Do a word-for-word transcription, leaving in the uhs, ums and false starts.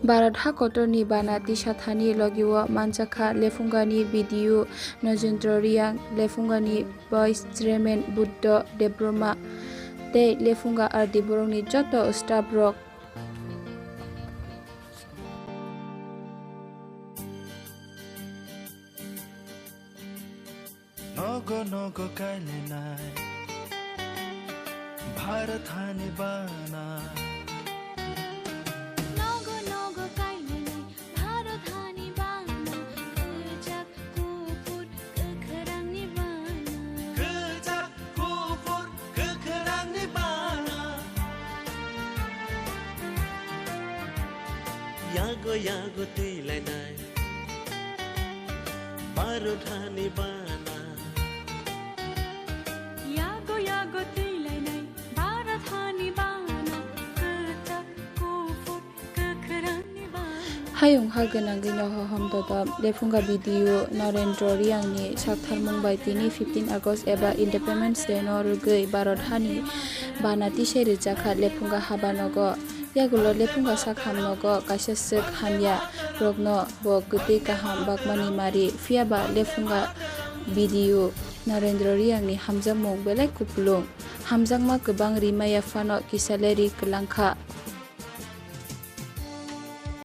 Bharat ha kotorni bana tisa thani logio manjakha Lephungani B D O Nojendro Reang, Lephungani Vice Chairman Buddho Debbarma tei Lephunga R D borokni joto staff rok. Nogo nogo kailainai Bharat hani bana. Nogo nogo kailainai Bharat hani bana. Kwchak kuphur kwkhrangni bana. Kwchak kuphur kwkhrangni bana. Yago yago twilainai Bharat hani bana. Yago yago twilainai Bharat hani bana. Kwchak kuphur kwkhrangni bana. Hayung ha gwnangwi no hohom dodom Lephunga B D O Narendra Reangni saktharmung bai tini fifteen August eba Independence Day no rwgwi Bharat hani bana tisai rwjakha Lephunga habanogo. Yagulo Lephunga sakham nogo kaisa swk hamya rokno bo kwtwi kaham bakmani mari, phiyaba Lephunga B D O Narendra Reangni hamjakmung belai kupulung. Hamjakma kwbang rimaya phano kisa le ri kwlangkha.